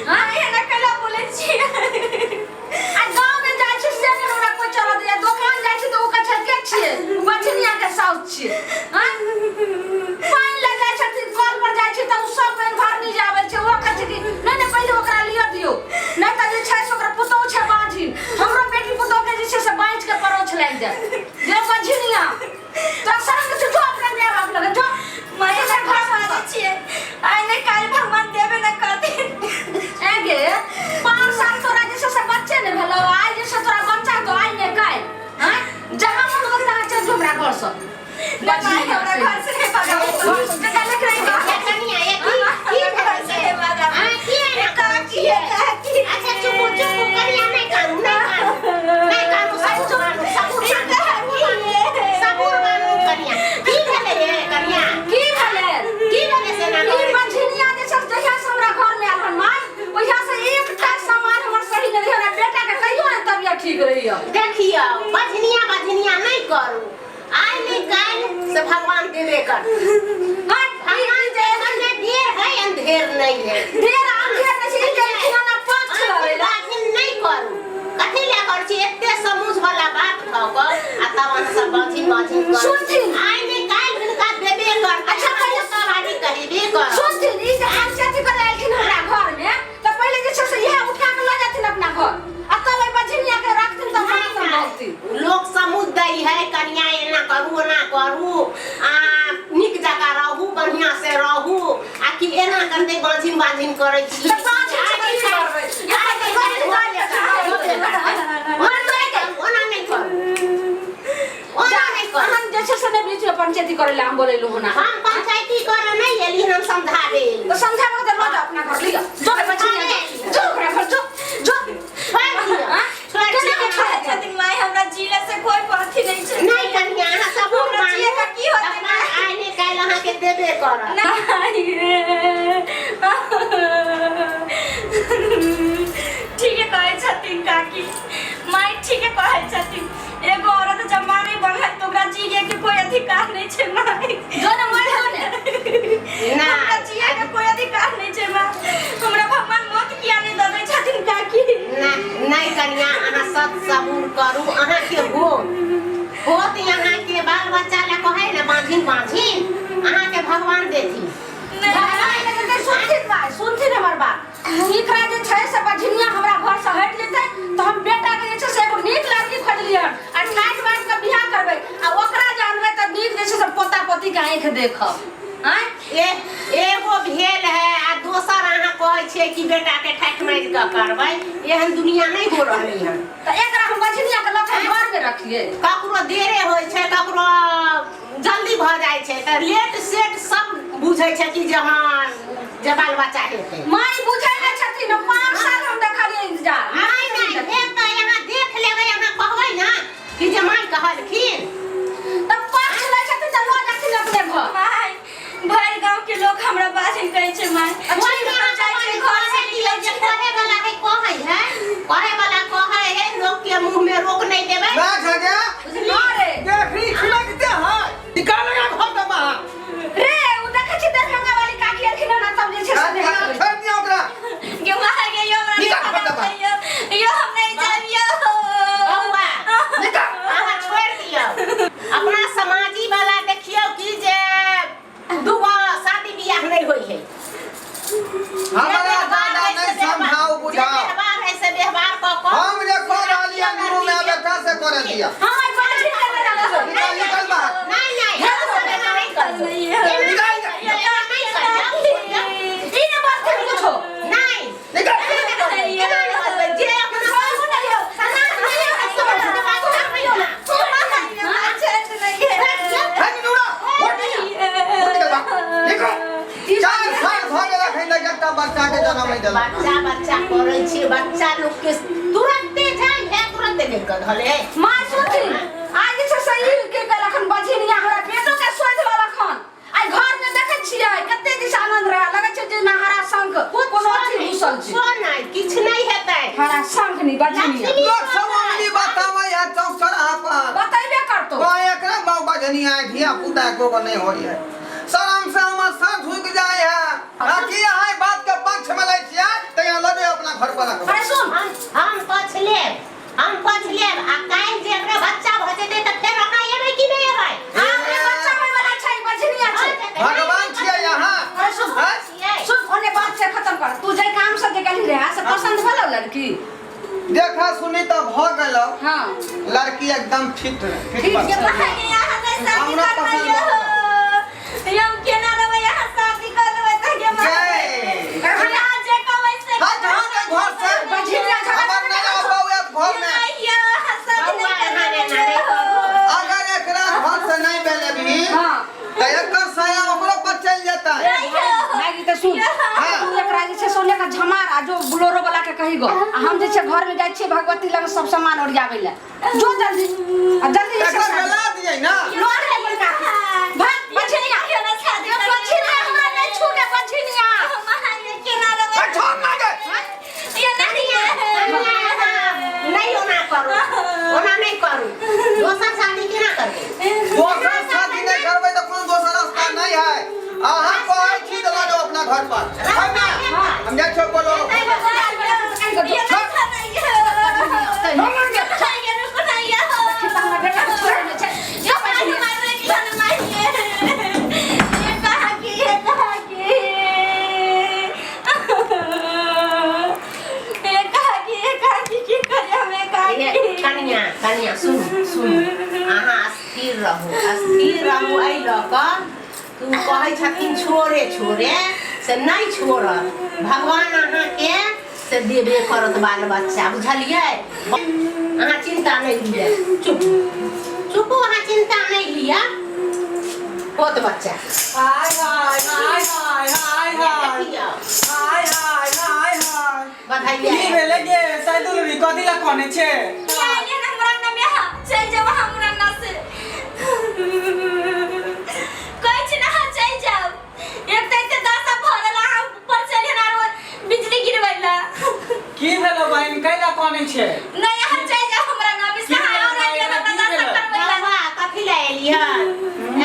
हाँ? एना कैला बोलै छियै? आ गाँव में जाइ छी से नहि हमरा कोइ चलऽ दैया। दोकान जाइ छी तऽ ओ कहै छै के छियै? बझनिया के साउस छियै। हाँ? पानि लए जाइ छथिन, कल पर जाइ छी तऽ ओ सब पानि भरनी जे आबै छै, ओ कहै छै कि नहि नहि, पहिले ओकरा लिअ दियौ, नहि तऽ जे छै से ओकरा पुतोहु छै बाँझिन, हमरो बेटी पुतोहु के जे छै से बाँचि के परोछ लागि जायत। जे बझनिया तोरा शरम नहि छौ? जो अपना माय बाप लग जो। माय, हमरा घर बाजै छियै, आइ नहि काल्हि भगवान देबे ने करथिन। ऐ गे, 5 साल तोरा जे छै से बच्चे नहि भेलौ, आइ जे छै तोरा बच्चा तो आइ नहि काल्हि। आँय, जहाँ मन होत तहाँ चलि जो हमरा घरसँ। नहि माय, हमरा घर से नहि भगाबू। कनिया, ये की की हमरा घर से नहि भगाबू। अहाँ की एना करै छियै? काकी। अच्छा, चुप चुप कनिया, नहि कानू, नहि कानू, नहि कानू। सबूर मानू, सबूर मानू, सबूर मानू। कनिया, की भेलै ये कनिया? की भेलै? की भेलै से ना ई करै छी? बझनिया जे छै से जहिया से हमरा घर में आयल हन माय, ओहिया से एकटा सामान हमर सही नहि रहै। हमरा बेटा के कहियो नहि तबियत ठीक रहैया। देखियौ, बझनिया बझनिया नहि करू। आइ नहि काल्हि से भगवान देबे कर। हट, भगवान देवे में देर है, अंधेर नहीं है। देर अंधेर नहि छै, ई जे खिलौना पक्ष लड़ै ला। बाझिन नहि करू। कथी लए करै छी? एते समूझ वाला बात भऽ कऽ आ तब अहाँ सब बाझिन बाझिन करू। सुनथिन। आइ नहि काल्हि हुनका देबे करतै। अच्छा, पहिले- सब आदमी कहिबे करत। सुनथिन, ई जे पंचायती करे एलखिन हमरा घर में, तऽ पहिले जे छै से इएह उठा के लऽ जाथिन अपना घर आ तब एहि बझनिया के रखथिन, तब हमरा सब बोलथिन। लोक समूझ दै है, कनिया, एना करू, ओना करू आ नीक जकाँ रहू, बढ़िआँ से रहू। आ कि एना करतै? बाँझिन बाँझिन करै छी। तऽ बाँझिन से की करबै? आइ नहि काल्हि होबे करतै, होबे करतै। ओना नहि करू, ओना नहि करू। अहाँ जे छै से नहि बीच में पंचायती करे ला हम बोलेलु होना। हम पंचायती करे नहि एली, हम समझाबे एली। तऽ समझाबो तऽ लऽ जाउ अपना घर, लिअ जो रे बझनिया, जो जो ओकरा घर, जो जो। छोड़ि दियौ। आँय? छोड़ि केना दियौ। के छोड़ि दियौ? छथिन माय, हमरा जीले से कोई अथी नहीं छै। नहि कनिया, अहाँ सबूर हमरा मानू। जिए के की होतै? भगवान आइ नहि काल्हि अहाँके देबे करत। ठीके कहै छथिन काकी, माय ठीके कहै छथिन। एगो औरत जब माँ नहीं बनल तऽ ओकरा जिए के कोई अधिकार नहीं छै माय। जो ने मर जो ने। ना। हमरा जिए के कोई अधिकार नहीं छै माँ। हमरा भगवान मौत किया नहीं दऽ दै छथिन काकी? नहि नहि कनिया, अहाँ सत सबूर करू। अहाँके हो होत, अहाँके बाल बच्चा लए कहै ने बाँझिन बाँझिन, अहाँके भगवान देथिन। नहीं, सुनथिन भाई, सुनथिन हमर बात। एकरा जे छै से बझनिया हमरा घर से हटि जेतै तऽ हम बेटा के जे छै से एगो नीक लड़की खोजलियै हन आ ठाठि बाँटि के बियाह करबै आ ओकरा जे अनबै तऽ नीक जे छै से पोता पोती के आँखि देखब। आँय? ए एगो भेल है आ दोसर अहाँ कहै छियै कि बेटा के ठाठि मारि कऽ करबै। एहन दुनिया नहि हो रहलै हन। तऽ एकरा हम बझनिया के लऽ के घर में रखियै? ककरो देरे होइ छै, ककरो जल्दी भऽ जाइ छै, तऽ लेट सेट सब बुझै छै कि जे हँ, जे बाल बच्चा हेतै। माय बुझै नहि छथिन। 5 साल हम देखलियै इंतजार। नहि नहि, एक तऽ यहाँ देख लेबै, अहाँ कहबै ने कि जे माय कहलखिन। तऽ पक्ष लै छथिन तऽ लऽ जाथिन अपने घर। माय, भरि गांव के लोग हमरा बाजिन कहै छै माय। ओहि में अहाँ जाइ छै घर से कहै दियौ जे कहै वाला है कहै है, कहै वाला कहै है। लोक के मुंह में रोक नहीं देबै। ना खगे। बुझलियै? अरे। देखी खिलकते है, निकाल लगा घर से बाहर। रे, उ देखै छी दरभंगा वाली काकी एलखिन हन, तब जे छै से छोड़ देखबै। दिया ओकरा। गे माय गे, यो हमरा निकाल नहीं फटाफट। खराब यो, यो हम नहीं जाबियो। बौआ, निकाल। अहाँ छोड़ि दियौ। अपना समाजी वाला देखियौ कि जे दूगो शादी बियाह नहि होइ है। हमरा ज्यादा नहीं समझाओ बुझाओ। जे व्यवहार है से व्यवहार कऽ कऽ। हम जे कह रहलियै गुरु में बेटा से करे दिया। हमर बाजी के नहि रखबै। निकाल, निकाल बाहर। नहीं नहीं, हम सब एना नहीं करबै। नहीं। निकाल। एना नहीं करबै। ई ने बात कुछो। नहीं। निकाल। एना नहि करबै, एना नहि करबै। जे अपना है निकाल, निकल बाहर, निकल। 4 साल भऽ गेल, एखन तक एकटा बच्चा के जन्म नहि देलक। बच्चा बच्चा करै छी, बच्चा लोक के तुरंते जाइ है, तुरंते गिर कऽ धले। माय सुनथिन, आइ जे छै से ई के कहलखन बझिनिया हमरा बेटो के सोधि लेलखन। आइ घर में देखै छियै कते दिस आनंद रहे, लगै छै जे हरा शंख कोनो अथी घुसल छै। कुछो नहि, किछु नहि हेतै। हरा शंख नी बझिनिया। लोक सब उंगली बताबै है चौक चौराहा पर। बतेबे करतो। कहे एकरा बाऊ बजनिया, धिया पुता एको गो नहीं होई है। शरम से हमर सर झुक जाय है। आ की अहाँ ई बात के पक्ष में लै छियै? घर पर रखबै। अरे सुन, हम हम पछ लेब, हम पछ लेब आ काल्हि जे एकरा बच्चा भऽ जेतै तऽ फेर अहाँ एबै कि नहि एबै? हमरे बच्चा होय वाला छै, बझनिया छै। भगवान छियै अहाँ। अरे सुन, आँय? छियै। सुन, ओने बात से खत्म कर। तू जे काम से जे गेली रहे से पसंद भेलौ लड़की? देखा सुनी तऽ भऽ गेलौ। हाँ। लड़की एकदम फिट फिट ठीक पर छै। छै। भाई यहाँ नहीं शादी हमरा करबै पसंद यो। हम केना रहबै यहाँ शादी कर लेबै तऽ गे माय। गै। यहाँ जे कहबै से हट हट घर से। बझनिया झगड़ा हमर नया बहू आयत घर में। नहीं यो, शादी बौआ, नहीं अहाँ करबै एना नहि यो। करू। अगर एकरा घर से नहीं भेलेबही हाँ। तऽ एकर साया ओकरो पर चलि जेतै। भाई तऽ सुन, हाँ। तू एकरा जे छै सोने का झमार आ जो बोलेरो वाला के कही गो, आ हम जे छै घर में जाइ छियै भगवती लग सब सामान ओरियाबै लए। जो जल्दी आ जल्दी जे छै एकरा शादी। गला दियै ना। लोड ले बड़का भाग बछनिया, केना शादी ये करबै? बछनिया हमरा नहीं छू के बछनिया। हम केना रहबै? ए, छोड़ ना गे। ये नहीं कनिया, अहाँ नहि ओना करू, ओना नहि करू। दोसर शादी केना करबै? दोसर शादी नहीं करबै तऽ कोनो दोसर रास्ता नहीं है। अहाँ कहै छी तऽ लऽ जाउ अपना घर पर। है ना? हम जाइ छियौ बोलो। ये नहीं यो। ये नहीं यो। देखी तऽ हमरा बेटा के छोड़ै नहि छै। ये मारी मारबै कि हम मारिए? ये कहाँ की, ये कहाँ की, ये कहाँ की, ये कहाँ की, की करे हम, ये कहाँ ये की? कनिया, कनिया, सुनू सुनू, अहाँ स्थिर रहू, स्थिर रहू। एहि लऽ कऽ तू कहै छथिन छोड़े छोड़े से नहि छोड़त भगवान, अहाँके से देबे करत बाल बच्चा, बुझलियै? अहाँ चिन्ता नहि लिअ। चुप चुपू, अहाँ चिन्ता नहि लिअ, होत बच्चा। हाय हाय हाय हाय हाय हाय। देखियौ। हाय हाय हाय हाय। बधाइया। की भेलै गे सैदुलरी, कथी लए कनै छै? आइए ना हमरा अंगना में, हाँ चल जाओ हमरा अंगना से। कहै छी ना, हाँ चल जाओ। एक तऽ एते दशा भरल, अहाँ ऊपर चलिए ना आरो बिजली गिरबै ला। की भेलो बहिन, कैला कनै छै? नहीं, अहाँ चल जाओ हमरा अंगना में से, हाँ और आइए ना हमरा की दशा भेलै? करबै ला। बाबा, कथी लए एलिहन?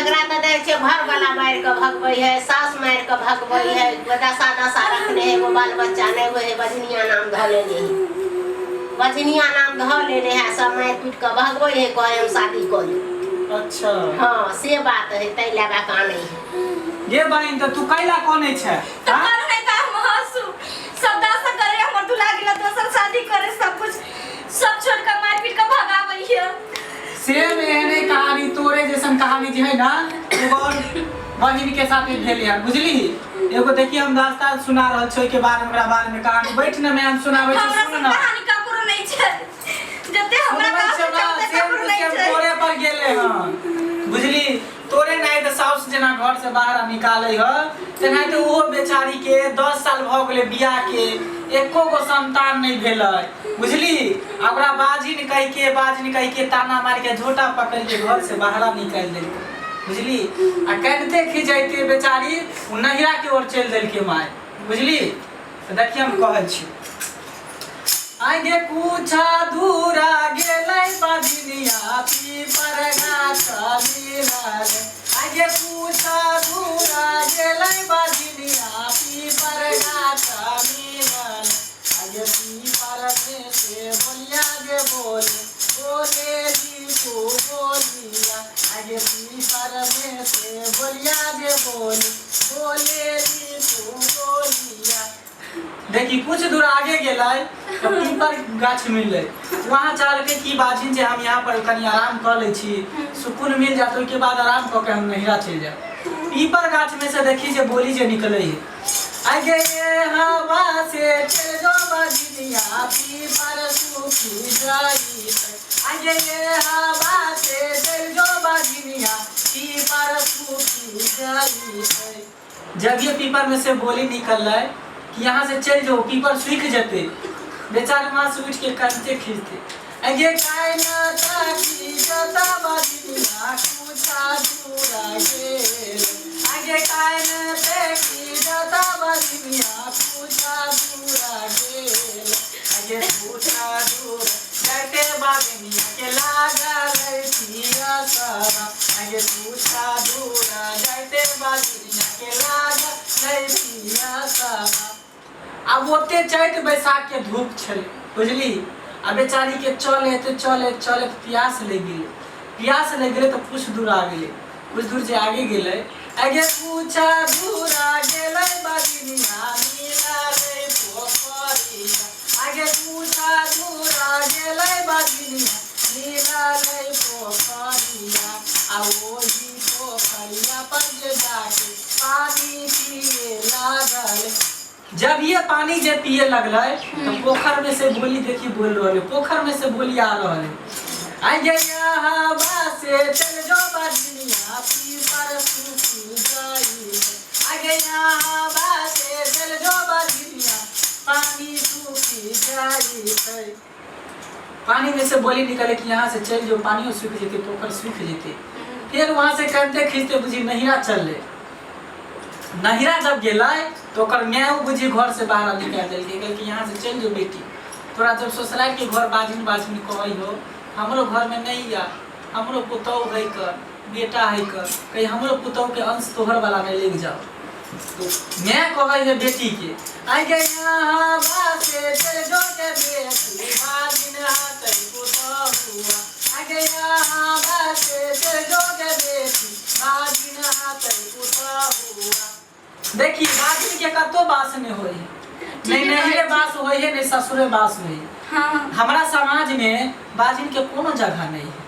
एकरा तऽ दै छै घर वाला मारि कऽ भगबै है, सास मारि कऽ भगबै है, दशा दशा रखने है, एगो बाल बच्चा नहि होइ है। बझनिया नाम धऽ लेने है, बझनिया नाम धऽ लेने है। सब मारि पीट कऽ भगबै है, कहै हम शादी कऽ लेब। अच्छा। हँ, से बात है, ताहि लए कऽ कानै है। गे बहिन, तऽ तू कैला कनै छै? तऽ हाँ? करू नहीं तऽ हम हंसू। सब दशा करे हमर दुला गेला दोसर शादी करे, सब कुछ सब छोड़ के मार पीट के भगाबै है। सेम एहने कहानी, तोरे जैसन कहानी जे है ना, एगो और बहिन के साथ भी भेलै हन, बुझली? एगो देखिए, हम दास्तान सुना रहल छी, ओहिके बाद हमरा बारे में कहानी। बैठ न, मैं हम सुनाबै छी। हमरा सुन से न। कहानी ककरो नहीं छै, जते हमरा सुनबै कहबै छियौ ना, तते सेम ककरो टू नहीं सेम छै। तोरे पर गेलै हन, बुझली? तोरे नहि तऽ साउस जेना घर से बाहर निकालै ह, तेनाहिते ओहो बेचारी के 10 साल भऽ गेलै बियाह के, एको गो संतान नहि भेलै, बुझली? आ ओकरा बाजिन कहि के, बाजिन कहि के ताना मारि के, झोटा पकड़ि के घर से बाहर निकालि देलकै, बुझली? आ कनिते खिजैते बेचारी ओ नहिरा के ओर चलि देलकै माय, बुझली? तऽ देखिए, हम कहै छी। आगे कुछा दूरा गेलै बजनिया, पीपर गाछ मिलल। आगे कुछा दूरा गेलै बजनिया, पीपर गाछ मिलल। आगे पीपर में से बोलिया गे बोले, बोले को बोलिया। आगे पीपर में से बोलिया गे बोले, बोले को बोलिया। देखी, कुछ दूर आगे गेलै तऽ पीपर गाछ मिललै। वहाँ चाहलकै कि बाजिन जे हम यहाँ पर कनि आराम कऽ लै छी, सुकून मिल जात, ओहिके बाद आराम कऽ के हम नहिरा चलि जायब। पीपर गाछ में से देखी जे बोली जे निकलै है। आगे ये हवा से चल जो बजनिया, पीपर सूखी जाई। आगे ये हवा से चल जो बजनिया, पीपर सूखी जाई। जब ये पीपर में से बोली निकल रहा है कि यहाँ से चल जाओ, पीपर सूख जते, बेचारे वहां से उठ के कंते खींचते। अगे काय ना ताकी जता बजनिया, कुछा दूरा गेल। आगे काय न देखी जता बजनिया, कुछा दूरा गेल। आगे कुछा दूर जाते बजनिया के लागल पियासवा। आगे कुछा दूर जाते बजनिया के लागल पियासवा। आब ओते चैत बैसाख के धूप छलै बुझली आ बेचारी के चलैत चलैत चलैत प्यास लागि गेलै प्यास लागि गेलै तऽ कुछ दूर आ गेलै कुछ दूर जे आगे गेलै आगे पूछा दूर आ गेलै बजनिया मिललै पोखरिया आगे पूछा दूर आ गेलै बजनिया मिललै पोखरिया आ ओही पोखरिया पर जे जाके पानी पिए लागल जब ये पानी जे पिए लगलै तो पोखर में से बोली देखी बोल रहल है पोखर में से बोली आ रहल है आइए यहाँ से चल जो बजनिया पी पर सूखी जाई आगे यहाँ से चल जो बजनिया पानी सूखी जाई है पानी में से बोली निकले कि यहाँ से चल जो पानियो सूख जेते पोखर सूख जेते फिर वहां से करते खींचते बुझी नहिरा चल ले नहिरा जब गेलै तो ओकर माय बुझी घर से बाहर निकालि देलकै कहलकै यहाँ से चलि जो बेटी तोरा जब ससुराल के घर बाजिन बाजिन कहै हो हमरो घर में नहीं या हमरो पुतहु है कर बेटा है कर कहीं हमरो पुतहु के अंश तोहर वाला नहीं लग जाओ तो मैं कहै है बेटी के आई के यहाँ बासे चल जो के बेटी बाजिन हाथ पुतहुआ आई के यहाँ बासे चल जो के बेटी बाजिन हाथ पुतहुआ देखी बाजिन के कतो बास नहीं होई है नहीं नहिरे बास होई है नहीं ससुरे बास होई है हाँ हमारा समाज में बाजिन के कोनो जगह नहीं है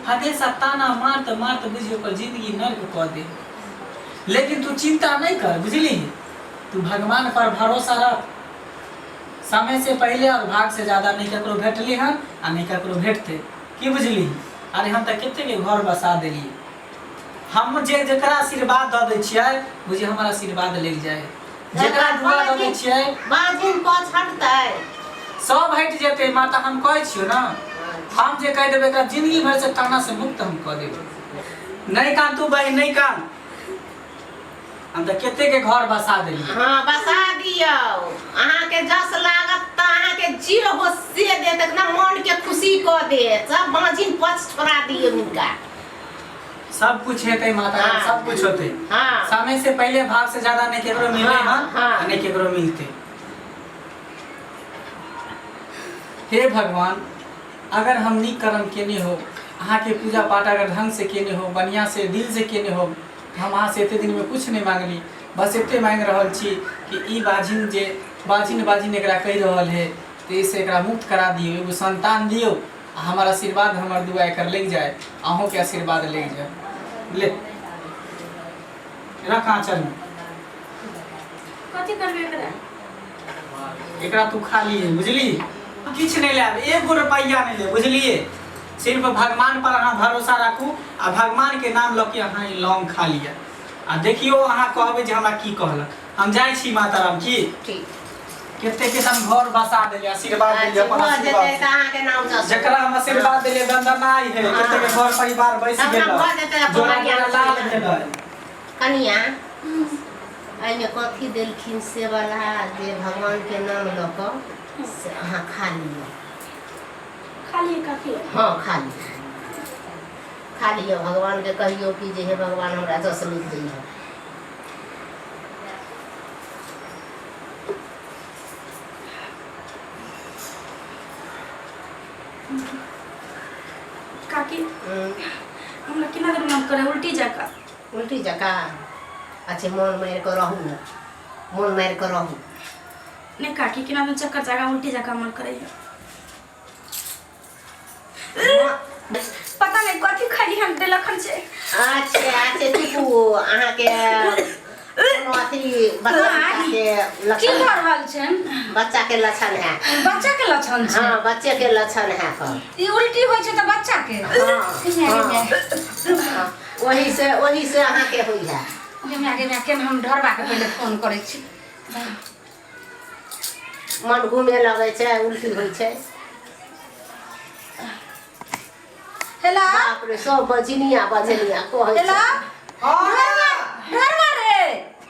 हमेशा ताना मारत मारत बुझी ओकर जिंदगी नर्क कऽ दे लेकिन तू चिंता नहीं कर बुझली तू भगवान पर भरोसा रख समय से पहले और भाग से ज्यादा नहीं ककरो भेटली हन आ नहीं ककरो भेटते की बुझली अरे हम तऽ कते के घर बसा देलियै हम जे जकरा आशीर्वाद दऽ दै छियै बुझी हमर आशीर्वाद लागि जाइ जकरा दुआ दऽ दै छियै बाजिन पछ हटतै सब हटि जेतै माता हम कहै छियौ ने हम जे कहि देबै एकरा जिंदगी भर से ताना से मुक्त हम कऽ देबै नहि कान तू बहिन नहि कान हम तऽ कते के घर बसा देलियै हाँ बसा दियौ अहाँके जस लागत तऽ अहाँके जे हो से देत एकदम मन के खुशी कऽ देत सब बाजिन पछ छोड़ा दियौ हिनका सब कुछ हेतै माता हाँ। सब कुछ होतै हाँ समय से पहले भाग से ज्यादा नहीं केकरो मिले हाँ, हन हाँ। आ नहीं केकरो मिलते हे भगवान अगर हम नीक कर्म केने हो अहाँके पूजा पाठ अगर ढंग से केने हो बढ़िया से दिल से केने हो तऽ हम अहाँ से एते दिन में कुछ नहीं मांगली बस एते मांगि रहल छी कि ई बाझिन जे बाझिन बाझिन एकरा कहि रहल है तऽ एहिसँ एकरा मुक्त करा दियौ एगो संतान दियौ आ हमर आशीर्वाद हमर दुआ एकर लागि जाय अहूँके आशीर्वाद लागि जाय ले रख आँचल में कथी करबै एकरा एकरा तू खा लिए बुझली किछु नहि लेब एगो रुपैआ नहि लेब बुझलिए सिर्फ भगवान पर अहाँ भरोसा राखू आ भगवान के नाम लऽ के अहाँ ई लौंग खा लिअ आ देखियौ अहाँ कहबै जे हमरा की कहलक हम जाइ छी माताराम की ठीक कते के हम घर बसा देलियै आशीर्वाद देलियै अपन भऽ आशीर्वाद जेतै तऽ अहाँके नाम जस जकरा हम आशीर्वाद देलियै दनदनाइ है कते के घर परिवार बसि अपना गेलै भऽ जेतै अपन जोड़ा बढ़िआँ जोड़ा लाल भेलै कनिया एहिमे कथी देलखिन से वाला जे भगवानके नाम लऽ कऽ से अहाँ खा लिअ खा लिए काफी हँ खा लिअ खा लिअ भगवानके कहियौ कि जे हे भगवान हमरा जस लिख दिअ काकी हमरा केना देर मन करे उल्टी जका उल्टी जकाँ अच्छा मन मारि कऽ रहू ने मन मारि कऽ रहू नहीं काकी केना देर चक्कर जका उल्टी जका मन करे पता नहीं कथी खैली हम देलक हन से अच्छा अच्छा चुपू अहाँके कोनो अथी बच्चा के की लक्षण भऽ रहल छनि बच्चा के लक्षण है बच्चा के लक्षण छै हाँ बच्चे के लक्षण है कह ई उल्टी होइ छै तऽ बच्चा के हाँ, हाँ, हाँ, वही से वही से अहाँके होइ है गे माय गे माय केना हम ढरबा के पहिले फोन करै छी मन घूमे लगै छै उल्टी होइ छै हेलो बाप रे सब बजनिया बजनिया कहै हेलो छै हाँ ढरबा रे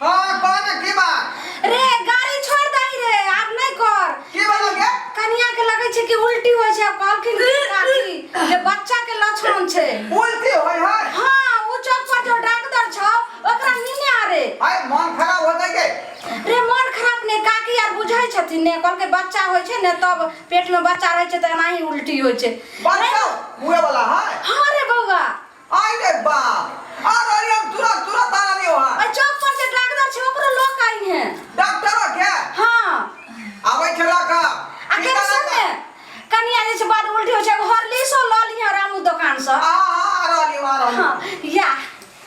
हाँ कह ना की बात रे गाड़ी छोड़ दही रे आब नहि कर की भेलो गे कनिया के लगै छै कि उल्टी होइ छै आब कहलखिन कि काकी जे बच्चा के लक्षण छै उल्टी होय है हाँ उ चौक पर जो डॉक्टर छौ ओकरा नीने आ रे आय मन खराब होतै के रे मन खराब नहीं काकी यार बुझल बुझै छथिन ने कहलकै बच्चा होइ छै ने तब पेट में बच्चा रहै छै तऽ एनाही उल्टी होइ छै। बच्चा हुए वाला है? हाँ रे बौआ। आई रे बाप, आ रही हम तुरंत तुरंत आ रही वहाँ। आ चौक पर जे डॉक्टर छै ओकरो लोक आई है। डॉक्टर के? हाँ। आबै छै लऽ कऽ। आ के सुन ने, कनिया जे छै बड उल्टी होइ छै, एगो हॉर्लिक्सो लऽ लिहऽ रामू दोकान सँ। आ आ रहली, आ रहली। हाँ या।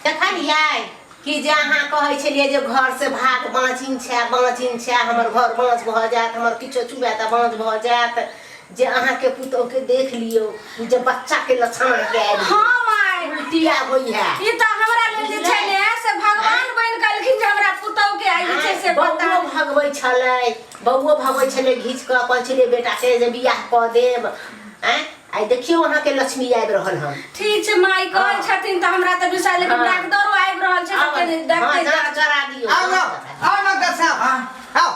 देखलियै कि जे अहाँ कहै छलियै जे घर से भाग बाँझिन छै, बाँझिन छै, हमर घर बाँझ भऽ जायत, हमर किछो चुबे तऽ बाँझ भऽ जायत, जे अहाँके पुतोहके देख लियौ जे बच्चाके लक्षण अहाँके आबि गेल। हाँ माय। उल्टी आबै है। ई तऽ हमरा लेल जे छै ने से भगवान बनि कऽ एलखिन जे हमरा पुतोहके आइ जे छै से बौओ बता। भगबै छलै, बौओ भगबै छलै घीच कऽ, कहै छलै बेटाके जे बियाह कऽ देब। आँय, आइ देखियौ अहाँके लक्ष्मी आबि रहल हन। ठीक छै माय, कहै हाँ। छथिन तऽ हमरा तऽ विश्वास, लेकिन हाँ। डॉक्टरो आबि रहल छै तऽ कनि हाँ, देखते जाँच जाँच करा दियौ। आउ ना, आउ ना डॉक्टर साहब, आउ।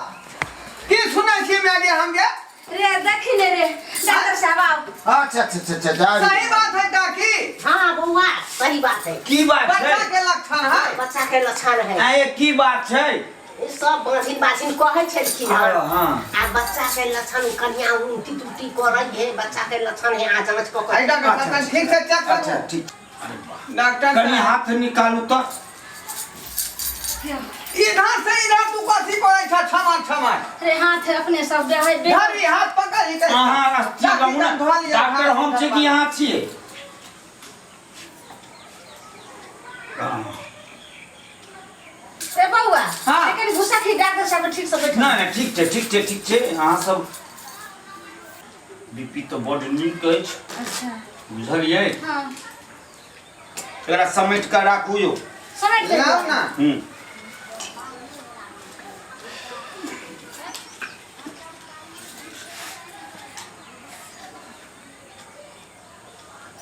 की सुनै छी माय गे हम गे? रे देखी ने रे डॉक्टर साहब आओ। अच्छा अच्छा अच्छा अच्छा जा। सही बात है काकी। हाँ बौआ, सही बात है। की बात छै? बच्चा के लक्षण है। बच्चा के लक्षण है। आये की बात छै? ई सब बाँझिन बाँझिन कहै छलखिन हन। हाँ। आ बच्चा के लक्षण कनिया उल्टी तुल्टी करै है, बच्चा के लक्षण है, आ जाँच कऽ आई कऽ। डॉक्टर साहब, कनि ठीक से चेक करू। अच्छा ठीक। अरे वाह। डॉक्टर कनि साहब, हाथ निकालू तऽ। इधर से इधर तू कथी करै छ छमा छमा? रे हाथ अपने सब दे है बे। धरी हाथ पकड़ ही अहाँ स्थिर रहू ने। डॉक्टर हम छी कि अहाँ छियै? ए बौआ, हाँ। लेकिन घुसा की डॉक्टर साहब ठीक से बैठ। नहि नहि, ठीक छै ठीक छै ठीक छै। अहाँ सब बीपी तऽ बड्ड नीक अछि। अच्छा। बुझलियै? हाँ। एकरा समेट कऽ राखू यौ। समेट दे। लाउ ना। हूँ।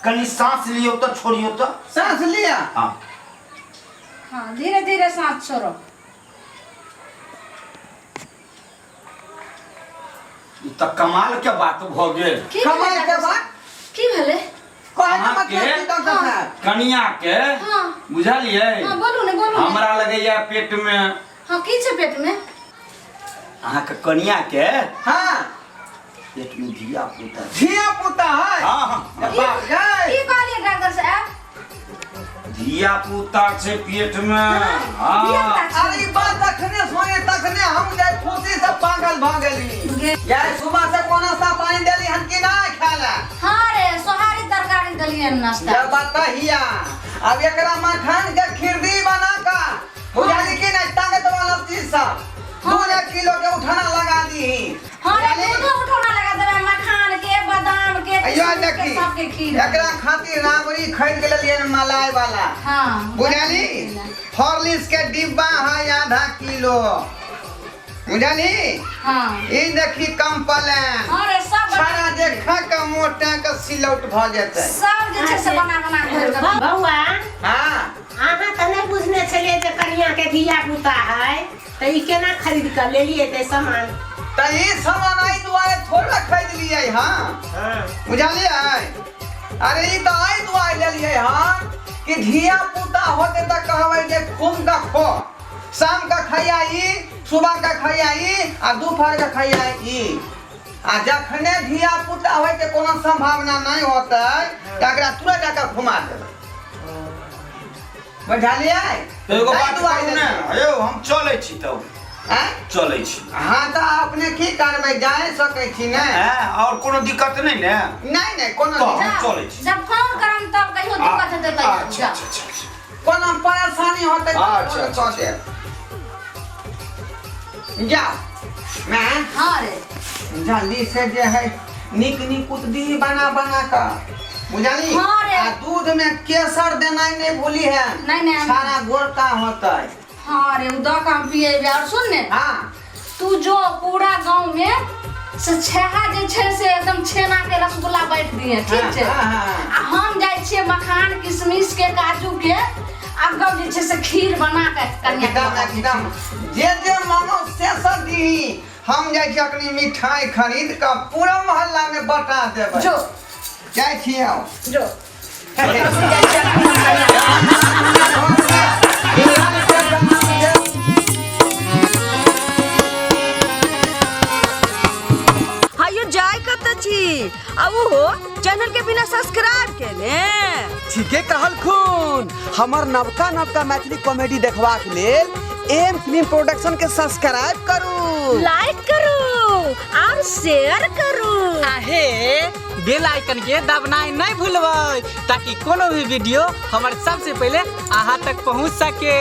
कनि साँस लियौ तऽ, छोड़ियौ तऽ। सांस लिया। हाँ। हाँ, धीरे धीरे सांस छोड़ो। ई तऽ कमाल के बात भऽ गेल। की भेलै कमाल के डॉक्टर बात? साहब? की भेलै? कहै के अहाँके? मतलब की डॉक्टर साहब? कनिया के। हाँ। बुझलियै? हाँ बोलू ने, बोलू ने। हमरा लगैया पेट में। हाँ, की छै पेट में? अहाँके कनिया के। हाँ। पेट में धिया पुता। धिया पुता है। हाँ हाँ। बाप रे। की कहलियै डॉक्टर साहब? धिया पुता छै पेट में। हाँ। धिया पुता छै। अरे ई बात तखने सुने तखने हम जाय खुशी से पागल भऽ गेली। यार सुबह से कोना सा पानी देली हन कि नहीं खाला? हाँ रे, सोहारी तरकारी देलियै नाश्ता। जब बताहिया अब एकरा मखान के खिरदी बना का बुझाली कि नहीं ताकत वाला चीज सब दूध 1 किलो के उठाना लगा दी। हाँ रे, दूधो उठौना लगा देबै, मखान के, बादाम के, अयो किशमिश के, देखी, सबके खीर। एकरा खातिर राबड़ी खरीद के लेलियै मलाई वाला। हाँ। बुझाली? हॉर्लिक्स के डिब्बा है आधा किलो, बुझाली? हाँ। ई देखी कंप्लेन। हाँ रे, सब बना। छाड़ा देखा के मोटा के सिलौट भ जेतै। सब जे छै से बना बना के धरि के। बौआ। हाँ। अहाँ तऽ नहि बुझने छलियै जे कनिया के धिया पुता है, तऽ ई केना खरीद कऽ लेलियै ते सामान? तऽ ई सामान एहि दुआरे थोड़े खरीदलियै। हाँ। हाँ। बुझलियै? अरे ई तऽ एहि दुआरे लेलियै हँ कि धिया पुता होतै तऽ कहबै जे खूब का खो, शाम का खैया ई, सुबह का खैया ई आ दोपहर का खैया ई। आ जखने धिया पुता होइके कोनो संभावना नहि होतै तऽ एकरा तुरंत जाकऽ घुमा देबै, बुझलियै? तऽ एगो ताहि बात दुआरे कहू ने यौ, हम चलै छी तब। आँय? चलै छी। हाँ तऽ अपने की करबै, जाए सकै छी ने? हैं, और कोनो दिक्कत नहि ने? नहि नहि, कोनो तऽ दिक्कत- हम चलै छी। जब फोन करम तब कहियो दिक्कत हेतै तऽ अच्छा। जाउ। अच्छा अच्छा अच्छा। कोनो परेशानी होतै तऽ अच्छा, फोन कऽ देब। जाओ मैं। हाँ रे। जल्दी से जे है नीक नीक उतदी बना बना कऽ, बुझली? हाँ रे। आ दूध में केसर देनाइ नहीं भूली है। नहीं, नहीं, हम- सारा गोरका होतै। हाँ रे, उ दऽ कऽ हम पिएबै। और सुन ने। हाँ। तू जो पूरा गांव में से छेहा जे छै से एकदम छेना के रसगुल्ला बांटि दिहे, ठीक छै? हाँ, हाँ, हाँ। आ हम जाइ छियै मखान किशमिश के काजू के अब जे छै से खीर बना के कनिया के एकदम दऽ दै। एकदम, जे जे मानो से सब दीही। हम जाइ छी अखनी मिठाई खरीद कऽ पूरा मोहल्ला में बटा देबै। जो। जाइ छी हम। जो। आ ओहो चैनल के बिना सब्सक्राइब केने। ठीके कहलखुन। हमर नवका नवका मैथिली कॉमेडी देखबाक लेल एम फिल्म प्रोडक्शन के सब्सक्राइब करू, लाइक करू और शेयर करू। आहे बेल आइकन के दबनाइ नहीं भूलबै ताकि कोनो भी वीडियो हमर सबसे पहले अहाँ तक पहुँच सके।